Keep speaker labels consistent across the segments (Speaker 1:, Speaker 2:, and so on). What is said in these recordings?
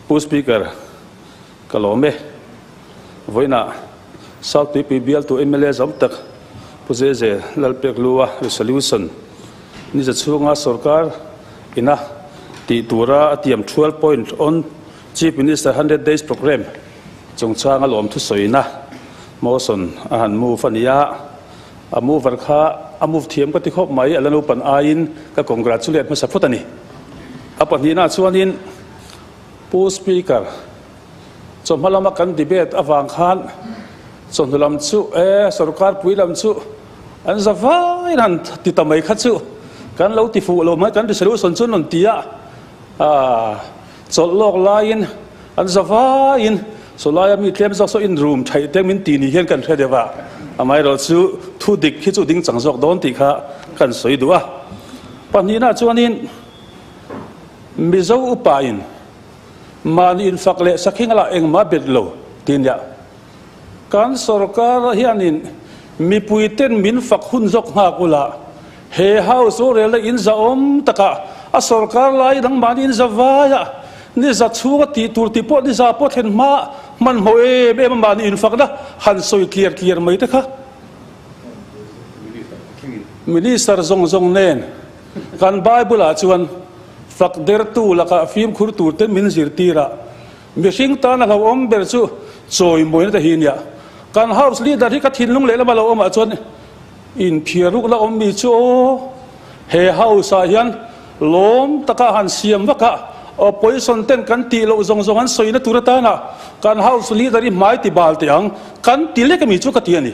Speaker 1: Pu Speaker, ka lawm e. Vawiinah South Tuipui bialtu mla zawm tak Pu Zeze Lalpeklua resolution ni za chhunga sorkar ina tih tura a tiam 12 point on Chief Minister 100 Days Programme chungchanga lawm thusawina motion a han move a ni a. A mover kha a move thiam ka ti khawp mai, a la naupan aiin ka congratulate hmasa phawt a ni. A pahnihna chuanin Pu Speaker, chawhma lama kan debate avang khan chawhnu lam chu e sorkar pui lam chu an za vaiin han ti ta mai kha chu kan lo ti fuh lo mai, kan resolution chu an rawn ti a, chawlh lawk laiin an za vaiin sawlaia mi tlem zawk saw in room theih te min ti ni hian kan hre deuh a, amaherawh chu thu dik hi chu ding chang zawk dawn tih kha kan sawi duh a. Pahnihna chuanin Mizo upain mahni infak leh sakhing lah engmah bet lo ti nia. Kan sorkar hianin mipuiten min fak hun zawk nghak ula, he House rorelna in zahawm takah a sorkar lai dang mahni in za vaia ni za chhunga tih tur tih pawh ni za pawh thlen hma hmanhmawh em em a mahni infakna han sawi tliar tliar mai te kha Minister zawng zawng nen kan Bible ah chuan fak dertu lakah fimkhur tur te min zirtir a, mihring tan a hlauhawm ber chu chawimawina te hi nia. Kan House Leader hi ka thinlung lehlam a lo awmah chuan inphiar ruk la awm mi chu aw, he House ah hian lawm taka han siam vak a, Opposition ten kan tih loh zawng zawng an sawina tur atana kan House Leader hi hmai ti bal teh ang kan ti lek ami chu ka ti a ni.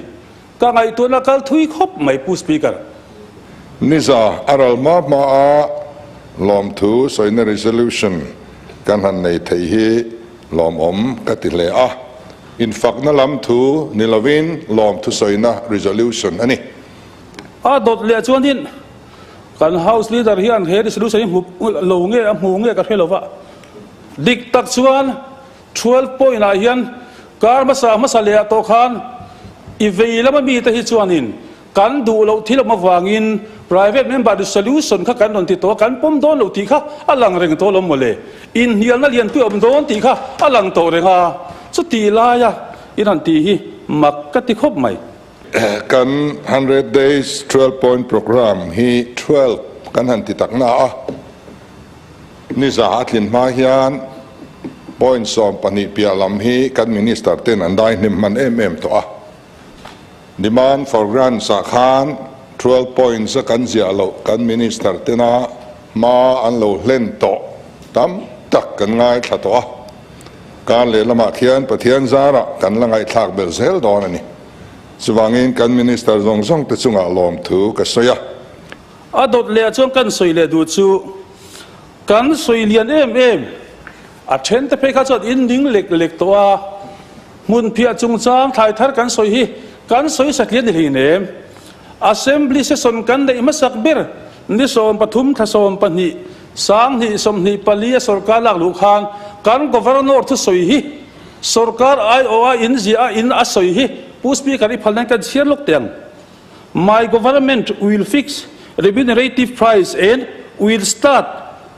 Speaker 1: Ka ngaihtuahna kal thui khawp mai Pu Speaker.
Speaker 2: Niza a ral hma hma a lawmthu sawina resolution kan han nei thei hi lawmawm ka ti hle a, infakna lam thu ni lovin lawmthu sawina resolution a ni.
Speaker 1: A dawt leh chuanin kan House Leader hian he resolution hi hmu lo nge a hmu nge ka hre lova, dik tak chuan 12 point ah hian kar hmasa hmasa leh ah tawh khan i vei lama mite hi chuanin kan duh loh thil awm avangin private member resolution kha kan rawn ti tawh a, kan pawm dawn loh tih kha a lang reng tawh lo mawle, inhnialna lianpui awm dawn tih kha a lang tawh reng a, chuti laia in han tih hi mak ka ti khawp mai.
Speaker 2: Kan 100 days 12 point programme hi 12 kan han ti tak na a. Niza a tlin hma hian point 12 piah lam hi kan Minister ten an dai hnem hman em em tawh a. Demand for grants ah khan 12 points a kan ziah loh kan Minister tena hma an lo hlen tawh tam tak kan ngaithla tawh a. Kar lehlamah khian Pathian zarah kan la ngaihthlak belh zel dawn a ni. Chuvangin kan Minister zawng zawng te chungah lawmthu ka sawi a.
Speaker 1: A dawt leh ah chuan kan sawi leh duh chu kan sawi lian em em, a then te phei kha chuan in ning lek lek tawh a, hmun phiah chungchang thlai thar kan sawi hi kan sawi satlian ni hlei nem. Assembly session kan neih hmasak ber ni 13 thla 12 sang hnih 24 a sorkar lak luh khan kan Governor thusawi hi sorkar aiawh a in ziah a in a sawi hi Pu Speaker i phalna in kan chhiar lawk teh ang. My government will fix remunerative price and will start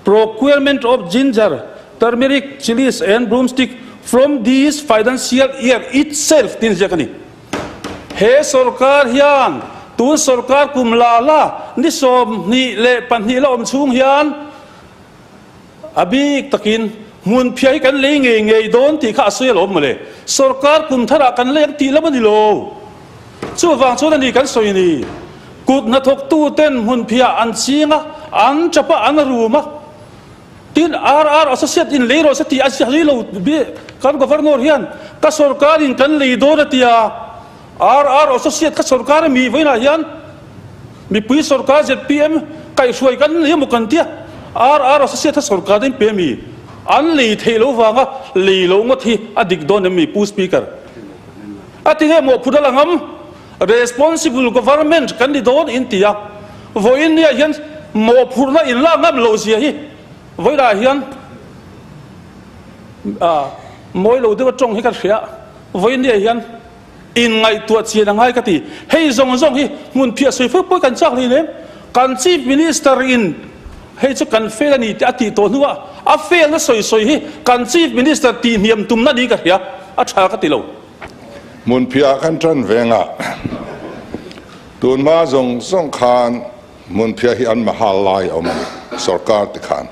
Speaker 1: procurement of ginger, turmeric, chillies and broomstick from this financial year itself tiin ziak a ni. He sorkar hian tun sorkar kum la la ni 22 la awm chhung hian a bik takin hmun phiah hi kan lei ngei ngei dawn tih kha a sawi alawm mawle. Sorkar kum tharah kan lei ang tih lam a ni lo. Chuvang chuan a ni kan sawi ni. Kut hnathawktu ten hmun phiah an ching a, an tap a, an rum a. Tin, RR Associate in lei rawh se tih a sawi lo kan Governor hian ka sorkar in kan lei dawn a ti a. RR Associate kha sorkar a mi vawiinah hian mipui sorkar zpm kaihhruai kan nei emaw kan tia RR Associate kha sorkar in pe a mi an lei theih loh vanga lei loh ngawt hi a dik dawn em mi Pu Speaker? A ti nge mawhphurh a la ngam responsible government kan ni dawn in ti a vawiin nia hian mawhphurhna in lak ngam loh zia hi vawiinah hian mawi lo deuh a tawng hi ka hria vawiin nia hian Inngaihtuah chian a ngai ka ti. Hei zawng zawng hi hmun phiah sawi fo pawh kan chak hlei nem. Kan Chief Minister in Hei chu kan fail a ni tih a tih tawh hnuah a fail na sawi sawi hi kan Chief Minister tihhniam tumna niin ka hria, a tha ka ti lo.
Speaker 2: Hmunphiah kan tan vengah tunhma zawng zawng khan hmunphiah hi an mahal lai a awm a ni, sorkar ti khan.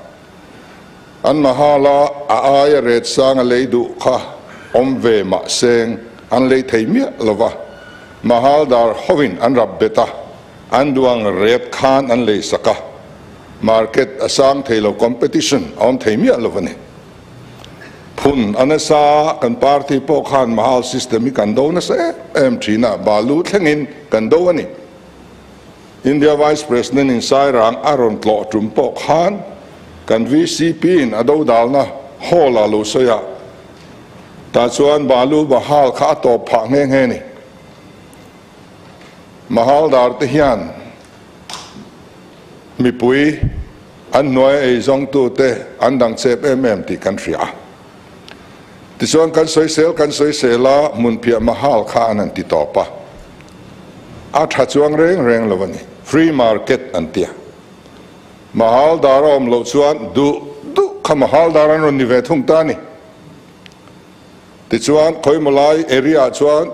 Speaker 2: An mahal a, a aia ret sang a lei duh kha awm ve mah seng an lei thei miah lo va, mahal dar hovin an rap bet a, an duh ang ret khan an lei sak a, market a sang thei lo, competition a awm thei miah lo a ni. Phun a nasa, kan party pawh khan mahal system hi kan do nasa em em thin a, balu thlengin kan do a ni. India Vice President in Sairang a rawn tlawh tum pawh khan kan VCP in a dodalna hall ah lo sawi a, tah chuan balu mahal kha a tawp phah nghe nghe ni. Mahal dar te hian mipui an hnuai ei zawngtu te an dang chep em em tih kan hria a. Tichuan kan sawisel kan sawisel a, hmunphiah mahal kha an han ti tawp a. A tha chuang reng reng lo a ni. Free market an tia. Mahal dar a awm loh chuan duh duh kha mahal dar an rawn ni ve thung ta a ni. Tichuan khawimaw lai area ah chuan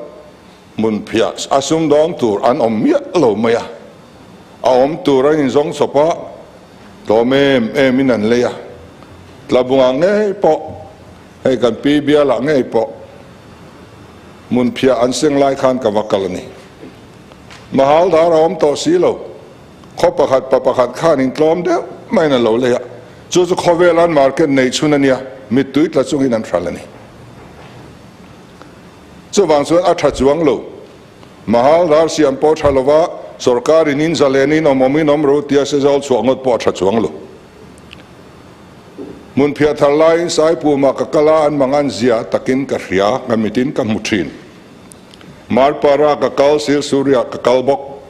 Speaker 2: hmunphiah a sumdawng tur an awm miah lo mai a. A awm tur an inzawng chawp a, tlawm em em in an lei a. Tlabungah ngei pawh, hei kan pi bialah ngei pawh hmunphiah an seng lai khan ka va kal a ni. Mahal dar a awm tawh si lo, khaw pakhat pa pakhat khan in tlawm deuh maiin a lo lei a, chu chu khawvel an market nei chhun a nia, mittui tla chungin an hral a ni. Chuvang chuan a tha chuang lo. Mahal dar siam pawh tha lova sorkar in in zalen in awm awm in awm ro tia sezawl chhuah ngawt pawh a tha chuang lo. Hmunphiah thar laiin Saipuma ka kal a, an mangan zia takin ka hria, ka mitin ka hmu thin. Marpara ka kal, Silsuria ka kal bawk.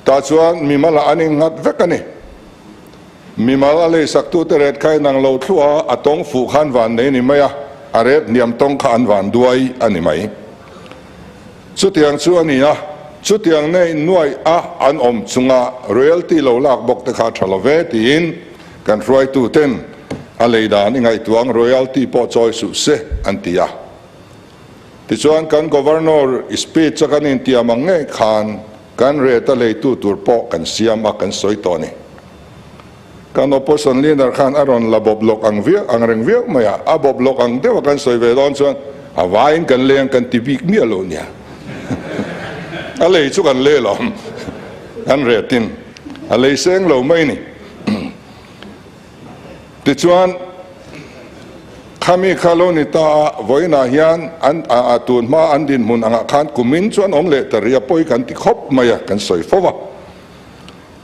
Speaker 2: Tah chuan mimalah an innghat vek a ni. Mimal a leisaktute ret kha inang lo thluah a, a tawng fuh kha an van nei a ni mai a, a ret hniam tawng kha an van duai a ni mai. Chutiang chu a ni a, chutiang nei nuaih a an awm chunga royalty lo lak bawk te kha a tha lo ve tiin kan hruaituten a lei dan i ngaihtuah ang royalty pawh chawi suh se an ti a. Tichuan kan Governor speech a kan intiam ang ngei khan kan rate a leitu tur pawh kan siam a kan sawi tawh a ni. Kan opposition leader khan a rawn la bawp lawk ang viau ang reng viau mai a, a bawp lawk ang deuh a kan sawi ve dawn chuan a vaiin kan leng kan ti bik miah lo nia. A lei chu kan leh lo, kan retin a lei seng lo mai ni. Tichuan, khami kha lo ni ta a, vawiinah hian an a tun hma an dinhmun angah khan kumin chuan awm leh ta rih a, pawi kan ti khawp mai a, kan sawi fo va.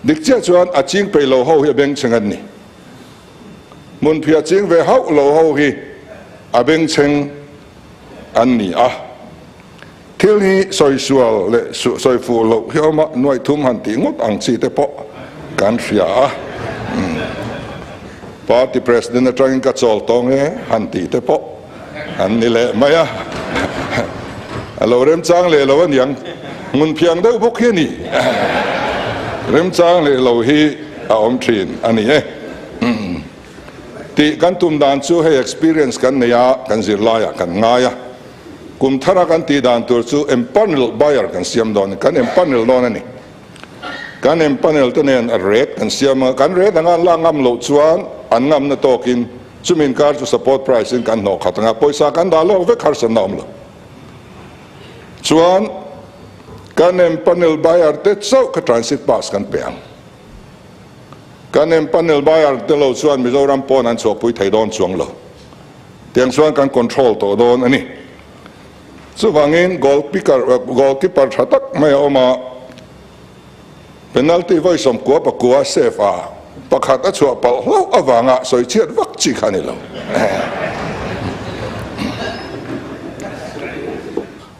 Speaker 2: Dik chiah chuan a ching peih lo ho hi a bengchheng an ni. Hmunphiah ching ve hauh lo ho hi a bengchheng an ni a. Thil hi sawisual leh sawi fuh loh hi awm a, nuaih thum han tih ngawt ang chi te pawh kan hria a. Party President atangin ka chawl tawng e han tih te pawh an ni leh mai a. A lo remchang leh lo aniang, hmun phiang deuh bawk hi a ni. Remchang leh lo hi a awm thin a ni e. Tih kan tum dan chu hei experience kan nei a, kan zirlaiah kan ngai a. Kum thara kan tih dan tur chu empanel buyer kan siam dawn a ni, kan empanel dawn a ni. Kan empanel te nen a rate kan siam a, kan rate anga an lak ngam loh chuan an ngamna tawkin chumi inkar chu support price in kan hnawh khat anga pawisa kan dah lawk vek harsatna awm lo. Chuan kan empanel buyer te chauh kha transit pass kan pe ang. Kan empanel buyer te lo chuan Mizoram pawn an chhuahpui thei dawn chuang lo. Tiang chuan kan control tawh dawn a ni. Chuvangin goal picker, goal keeper tha tak mai a awm a, penalty vawi sawmkua pakua save a, pakhat a chhuah palh hlauh avanga sawi chhiat vak chi kha a ni lo.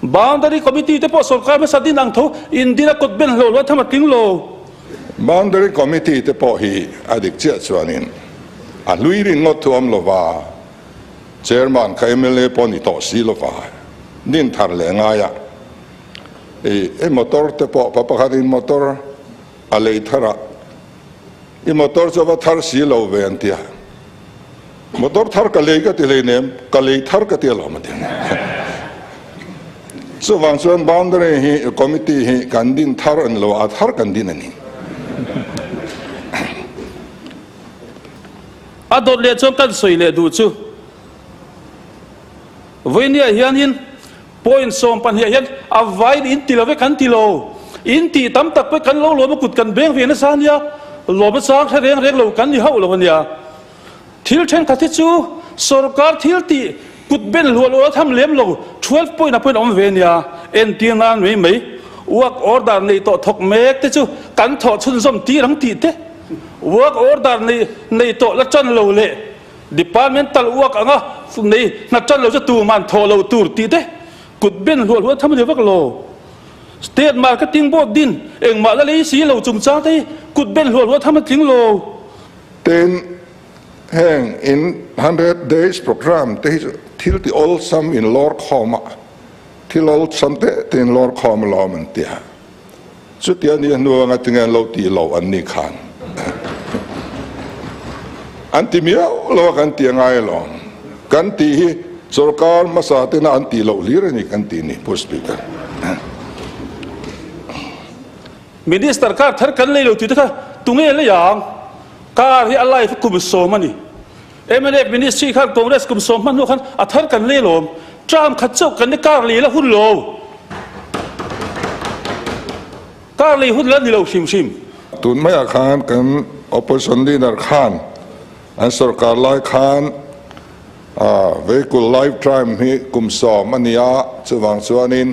Speaker 1: Boundary Committee te pawh sorkar hmasa din ang tho in din a kut ben hlawh lo a tham a tling lo.
Speaker 2: Boundary Committee te pawh hi a dik chiah chuanin a hlui rin ngawt thu awm lova, Chairman kha mla pawh ni tawh si lova, din thar leh ngai a, i motor te pawh pa pakhatin motor. A lei thar a, I motor chu a va thar si lo ve an ti a. Motor thar ka lei ka ti hleinem, ka lei thar ka ti alawm a ti. Chuvang chuan boundary hi committee hi kan din thar a ni lo a, a thar kan din a ni.
Speaker 1: A dawt leh chuan kan sawi leh duh chu Vawinia hianin point 12 hian a vain in ti lo ve kan ti lo, in tih tam tak pawh kan lo lawm a kut kan beng ve nasa ania, lawm a chang hre reng reng lo kan ni hauh lo ania. Thil thenkhat hi chu sorkar thil tih kut ben hluah luah tham lem lo 12 point ah pawhin a awm ve ania, entir nan mai mai work order neih tawh thawk mek te chu kan thawh chhunzawm tir ang tih te, work order nei nei tawh la tan lo leh departmental work anga nei hna tan lo chu tuman thawh loh tur tih te kut ben hluah hluah tham a ni vak lo. State marketing board din engmah la lei si lo chungchang te hi kut ben hluah hluah tham a tling lo.
Speaker 2: Tin, heng in 100 days programme te hi chu thil ti awlsam in lawr khawm a, thil awlsam te te in lawr khawm alawm an ti a. Chutia ni hnu anga tinge an lo tih loh an ni khan an ti miau lo a kan ti angai alawm. Kan tih hi sorkar hmasa tena an tih loh hlir a ni kan tih ni, Pu Speaker.
Speaker 1: Minister car thar kan lei lo tih te kha tunge lei ang? Car hi a life kum 10 a ni. Mnf ministry khan Congress kum 10 hman hnu khan a thar kan lei lawm. Term khat chauh kan ni car lei la hun lo. Car lei hun la ni lo hrim hrim.
Speaker 2: Tun maiah khan kan opposition leader khan an sorkar lai khan vehicle life time hi kum 10 a ni a, chuvang chuanin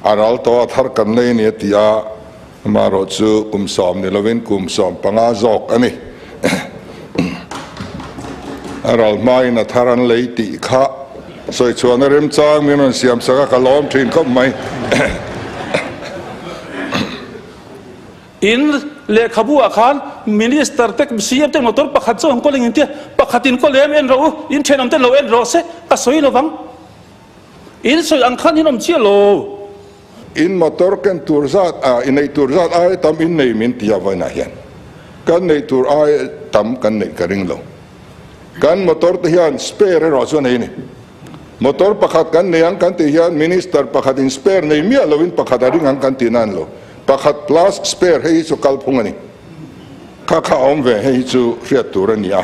Speaker 2: a ral tawh a thar kan lei a ni a ti a, amaherawh chu kum 10 ni lovin kum 15 zawk a ni. A ral hmain a thar an lei tih kha sawi chhuahna remchang min rawn siam sak a, ka lawm thin khawp mai.
Speaker 1: In lehkhabu ah khan Minister te CM te motor pakhat chu an kawl eng intia pakhat in kawl em en rawh u, in thenawm ten lo en rawh se ka sawi lovang. In sawi ang khan in awm chiah lo.
Speaker 2: In motor ken tur zat ah i neih tur zat ai tam in nei min ti a vawiinah hian kan neih tur ai tam kan neih ka ring lo. Kan motor te hian spare erawh chu a nei a ni. Motor pakhat kan nei ang kan tih hian Minister pakhat in spare nei miah lovin pakhat a ring ang kan tih nan lo. Pakhat plus spare hei hi chu kalphung a ni. Kha kha a awm ve hei hi chu hriat tur a ni a.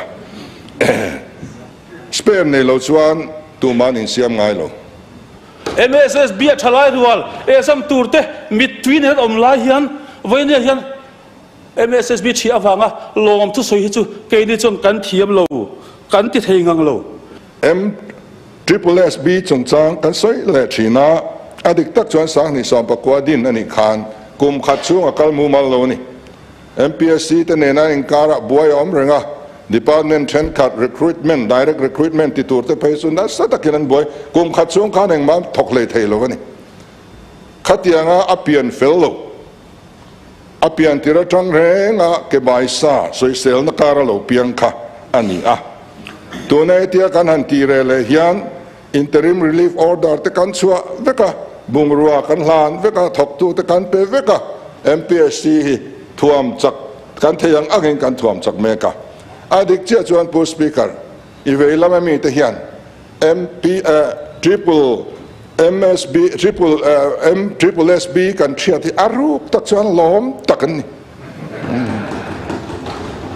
Speaker 2: Spare nei lo chuan tuman insiam ngai lo.
Speaker 1: MSSB a thalai rual exam tur te mittui nen awm lai hian vawinia hian MSSB thi avanga lawm thusawi hi chu keini chuan kan thiam lo, kan ti thei ngang lo.
Speaker 2: M Triple SB chungchang kan sawi leh thin a, a dik tak chuan 2019 din a nih khan kum khat chhung a kal mumal lo a ni. MPSC te nena inkarah buai a awm reng a, department thenkhat recruitment, direct recruitment ti tur te phei chu nasa takin an buai, kum khat chhung khan engmah thawk hlei thei lo a ni. Khatianga a pian fel lo, a pian tir atang renga ke bai sa sawiselna kar a lo piang kha a ni a. Tuna hetia kan han tih reh leh hian interim relief order te kan chhuah vek a, bungrua kan hlan vek a, thawktu te kan pe vek a, MPSC hi thuam chak kan thei ang angin kan thuam chak mek a. A dik chiah chuan Pu Speaker, i vei lam ami te hian MP triple MSB triple M triple SB kan hriat hi a ruk tak chuan lawm tak an ni.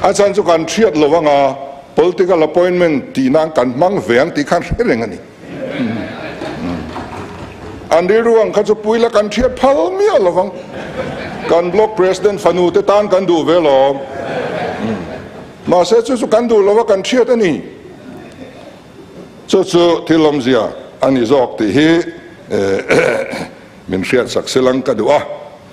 Speaker 2: A chan chu kan hriat lo anga political appointment tih nan kan hmang ve ang tih khan hre reng a ni. An rilru ang kha chu puila kan hriat phal miah lo vang. Kan block president fanu te tan kan duh ve lawm. Mahse chu chu kan duh lo a kan hriat a ni. Chu chu thil awmzia a ni zawk tih hi min hriat sak silang ka duh a.